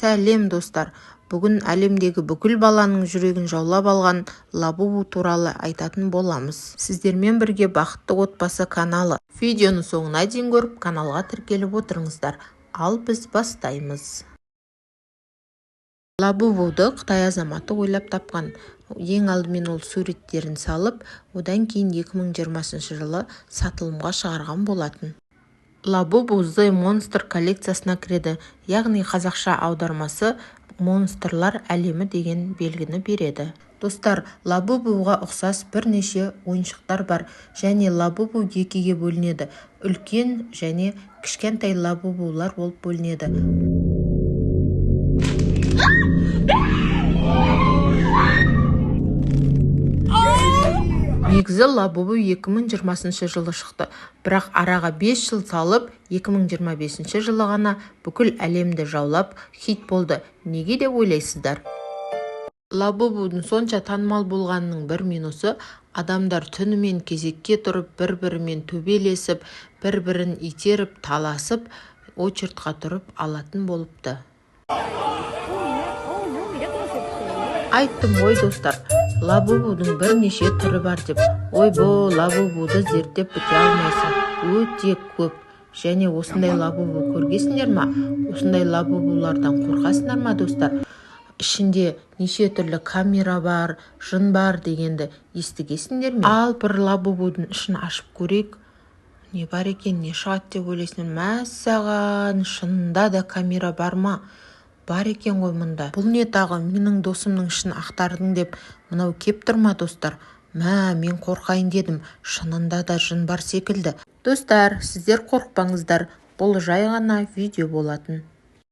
Сәлем, достар! Бүгін әлемдегі бүкіл баланың жүрегін жаулап алған Лабубу туралы айтатын боламыз. Сіздермен бірге Бақытты отбасы каналы. Видеоны соңына дейін көріп, каналға тіркеліп отырыңыздар. Ал біз бастаймыз. Лабубуды Қытай азаматы ойлап тапқан. Ең алдымен ол суреттерін салып, одан кейін 2020 жылы сатылымға шығарған болатын. Лабубу The Monster коллекциясына кіреді, яғни қазақша аудармасы «Монстрлар әлемі» деген белгіні береді. Достар, Лабубуға ұқсас бірнеше ойыншықтар бар және Лабубу екіге бөлінеді: үлкен және кішкентай Лабубулар болып бөлінеді. Негізі Лабубу 2020 жылы шықты, бірақ араға 5 жыл салып, 2025 жылы ғана бүкіл әлемді жаулап, хит болды. Неге деп ойлайсыздар? Лабубудың сонша танымал болғанының бір минусы: адамдар түнімен кезекке тұрып, бір-бірімен төбелесіп, бір-бірін итеріп, таласып, очередьқа тұрып алатын болыпты. Oh no, mira cómo se pone. Айттым ғой, достар, Лабубудың бірнеше түрі бар деп. Ойбо, Лабубуды зерттеп біте алмайсың, өте көп. Және осындай Лабубу көргесіңдер ма? Осындай Лабубулардан қорқасыңдар ма, достар? Ішінде неше түрлі камера бар, жын бар дегенді естігесіңдер ме? Ал бір Лабубудың ішін ашып көрейік, не бар екен, не шығады деп ойлайсыңдар? Мәссаған, шынында да камера бар ма? Бар екен ғой мұнда. Бұл не тағы? Менің досымның ішін ақтардың деп мынау кеп тұр ма, достар? Мә, мен қорқайын дедім, шынында да жын бар секілді. Достар, сіздер қорықпаңыздар, бұл жай ғана видео болатын.